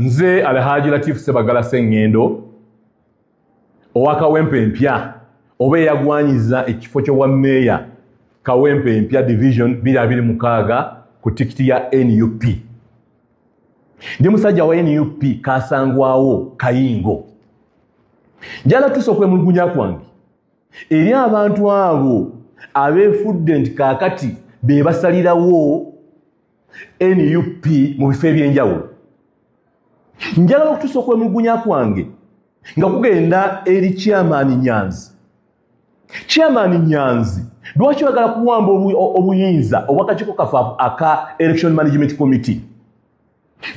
Nze Alhaji Latif Sebagala Sengendo owa Kawempe Empya oba eyagwanyiza ekifo ky'obwa mmeeya Kawempe Empya Division 2026 ku tikiti ya NUP. Ndi musajja wa NUP kasangwawo Kayingo. Njala tusa okwemulugunya kwange eri abantu abo abeefudde nti kaakati be basalirawo NUP mu bifo ebyenjawulo. Njagala okutuusa okwemulugunya kwange nga kugenda eri Chairman Nyanzi. Chairman Nyanzi, lwaki oyagala kuwamba obuyinza obw'akakiiko kaffe aka Election Management Committee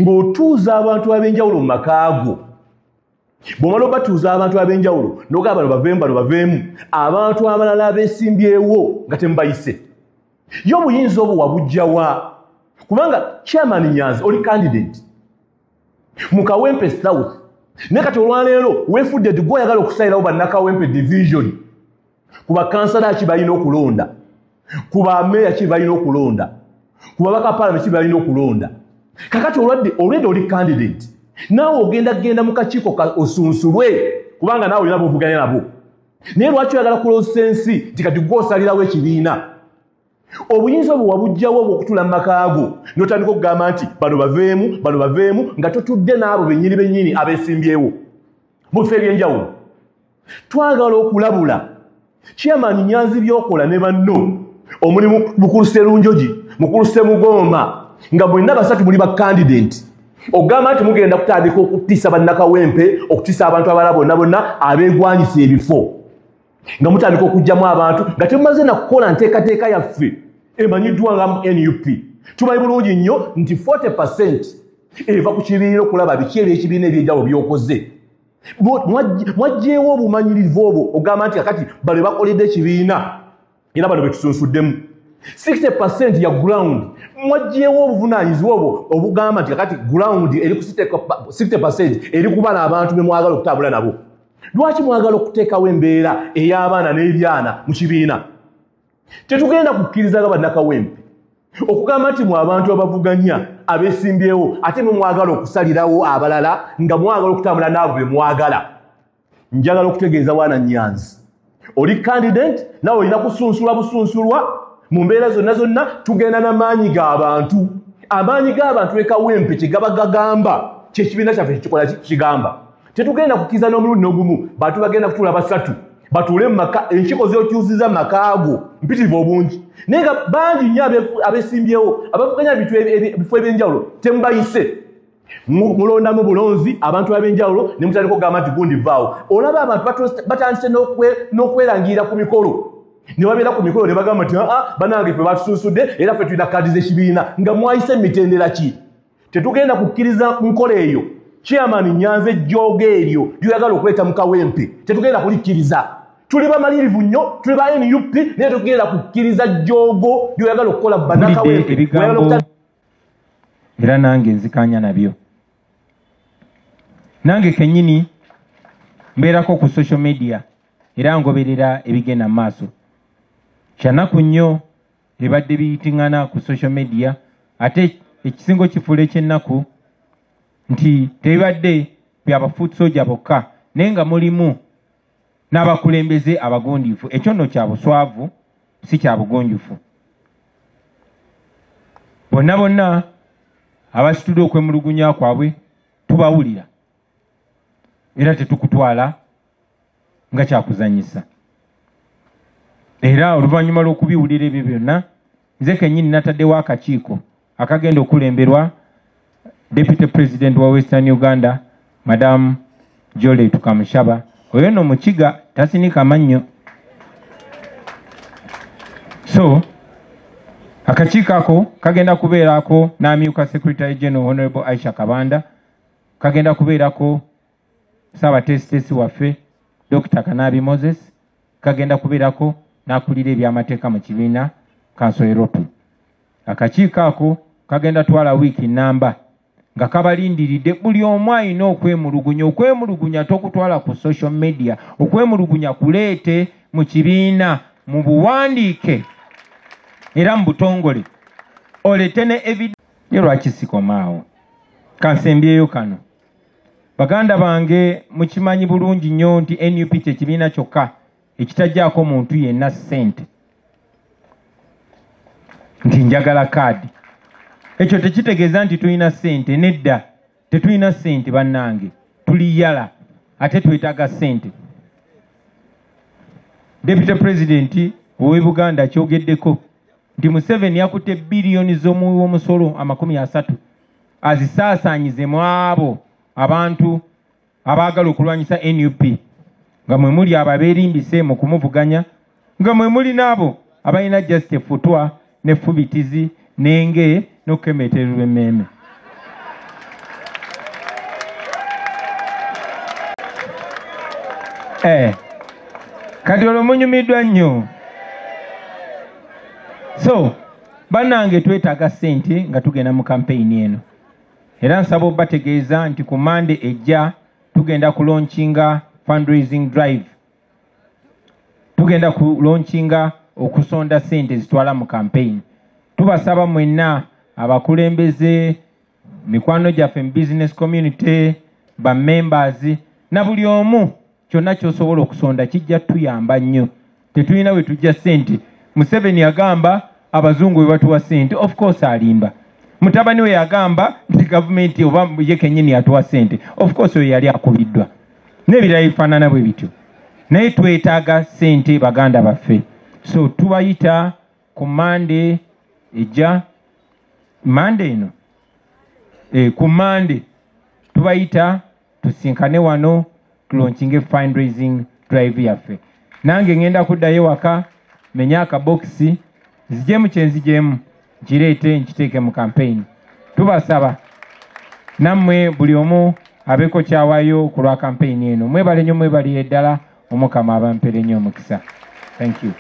ng'otuuza abantu ab'enjawulo mu maka go? Bw'omala obatuuza abantu ab'enjawulo n'ogamba bano baveemu, bano baveemu, abantu abalala abeesimbyewo nga temubayise. Ye obuyinza obwo wabuggya wa? Kubanga Chairman Nyanzi oli candidate mu Kawempe South, naye kati olwaleero weefudde nti gwe oyagala okusalirawo bannakawempe division ku bakansala ki balina okulonda, ku bameeya ki balina okulonda, ku babaka paalamenti ki balina okulonda. Kakati olwedde oli candidate, naawe ogenda kugenda mu kakiiko osunsulwe kubanga naawe olina b'ovuganya nabo. Naye lwaki oyagala kuloosa ensi nti kati gwe osalirawo ekibiina? Obuyinza obwo wabuggyawo obw'okutula mu maka go n'otandika okugamba nti bano baveemu, bano baveemu, nga totudde n'abo bennyini bennyini abeesimbyewo mu bifo ebyenjawulo. Twagala okulabula Chairman Nyanzi by'okola ne banno omuli Mukulu Sserunjogi, Mukulu Ssemugoma, nga mwenna basatu muli ba candidate, ogamba nti mugenda kutandika okutiisa bannakawempe, okutiisa abantu abalala bonna bonna abeegwanyisa ebifo, nga mutandika okuggyamu abantu nga temumaze na kukola nteekateeka yaffe emanyiddwa nga NUP. Tumanyi bulungi nnyo nti 40% eva ku kibiina okulaba biki ebyekibiina ebyenjawulo by'okoze. Mwaggyewo obumanyirivu obwo ogamba nti kakati bano bakoledde ekibiina era bano betusunsuddemu. 60% ya ground, mwaggyewo obuvunaanyizibwa obwo obugamba nti kakati ground eri ku 60% eri kuba n'abantu be mwagala okutambula nabo. Lwaki mwagala okuteekawo embeera ey'abaana n'ebyana mu kibiina? Tetugenda kukkiriza nga bannakawempe okugamba nti mwe abantu abavuganya abeesimbyewo ate mwe mwagala okusalirawo abalala nga mwagala okutambula n'abo be mwagala. Njagala okutegeeza bwana Nyanzi, oli candidate nawe olina kusunsulwa busunsulwa mu mbeera zonna zonna. Tugenda n'amaanyi g'abantu. Amaanyi g'abantu e Kawempe kye gaba gagamba kyekibiina kyaffe kikola kigamba. Tetugenda kukkiriza n'omulundi n'ogumu bantu bagenda kutuula basatu batuule mu maka. Enkiiko z'okyusiza mu maka go mpitirivu obungi, naye nga bangi nnyo abesimbyewo abavuganya ebifo ebyenjawulo temubayise. Mulondamu bulonzi abantu ab'enjawulo ne mutandika okugamba nti gundi vaawo. Olaba abantu batandise n'okwerangirira ku mikolo, ne babeera ku mikolo ne bagamba nti aa bannange ffe batusunsudde era ffe tulina kaadi z'ekibiina, nga mwayise emitendera ki? Tetugenda kukkiriza nkola eyo. Chairman Nyanzi, ejjoogo eryo ly'oyagala okuleeta mu Kawempe tetugenda kulikkiriza. Tuli bamalirivu nnyo, tuli ba NUP, naye tetugenda kukkiriza jjoogo ly'oyagala okukola bannakawempe. Ebigambo era nange nzikanya nabyo. Nange kennyini mbeerako ku social media era ngoberera ebigenda mu maaso. Kyanaku nnyo ebadde biyitiŋŋana ku social media, ate ekisingo kifuula ekyennaku nti tebibadde bya ba foot soldier bokka, naye nga mulimu n'abakulembeze abagundiivu. Ekyo nno kya buswavu, si kya bugunjufu. Bonna bonna abasitudde okwemulugunya kwabwe tubawulira era tetukutwala nga kyakuzanyisa. Era oluvannyuma lw'okubiwulira ebyo byonna, nze kennyini nataddewo akakiiko akagenda okulemberwa Deputy President wa Western Uganda, Madam Jole Tukamushaba. Oyo nno Mukiga, tasinika mannyo. So akakiiko ako kagenda kubeerako n'amyuka Secretary General Honorable Aisha Kabanda, kagenda kubeerako Ssaabateesiteesi waffe Dr. Kanabi Moses, kagenda kubeerako n'akulira ebyamateeka mu kibiina Kanso Erope. Akakiiko ako kagenda twala wiiki nnamba nga kabalindiridde buli omu alina okwemulugunya. Okwemulugunya tokutwala ku social media, okwemulugunya kuleete mu kibiina mu buwandiike era mu butongole, oleete ne evidence. Ye lwaki sikomaawo? Kansembyeyo kano. Baganda bange, mukimanyi bulungi nnyo nti NUP kye kibiina kyokka ekitajjaako muntu yenna ssente nti njagala kaadi. Ekyo tekitegeeza nti tulina ssente, nedda, tetulina ssente bannange, tuli yala ate twetaaga ssente. Deputy President ow'e Buganda akyogeddeko nti Museveni yakutte biliyoni z'omuwi w'omusolo 30 azisaasaanyize mu abo abantu abaagala okulwanyisa NUP, nga mwe muli abo abeerimbise mu kumuvuganya, nga mwe muli n'abo abalina just effutwa n'effubitizi n'enge n'okukemetererwa emmeeme. Kati olwo munyumiddwa nnyo. So bannange, twetaaga ssente nga tugenda mu kampeyini eno. Era nsaba obategeeza nti ku Mande ejja tugenda kulaunchinga fundraising drive. Tugenda kulaunchinga okusonda ssente zitwala mu campaign. Tubasaba mwenna abakulembeze, mikwano gyaffe mu business community, ba members na buli omu, kyonna ky'osobola okusonda kijja tuyamba nnyo. Tetulina we tujja ssente. Museveni yagamba abazungu bwe batuwa ssente, of course alimba. Mutabani we yagamba nti gavumenti oba ye kennyini yatuwa ssente, of course oyo yali akubiddwa n'ebirala bifaanana bwe bityo. Naye twetaaga ssente baganda baffe. So tubayita ku Mande ejja, Mande eno ku Mande tubayita tusinkane wano tulaunchinge fundraising drive yaffe. Nange ngenda kuddayo waka menye akabokisi nzijemu kye nzijemu nkireete nkiteeke mu campaign. Tubasaba nammwe buli omu abeeko kyawaayo ku lwa campaign eno. Mwebale nnyo, mwebalire ddala, Omukama abampere nnyo omukisa. Thank you.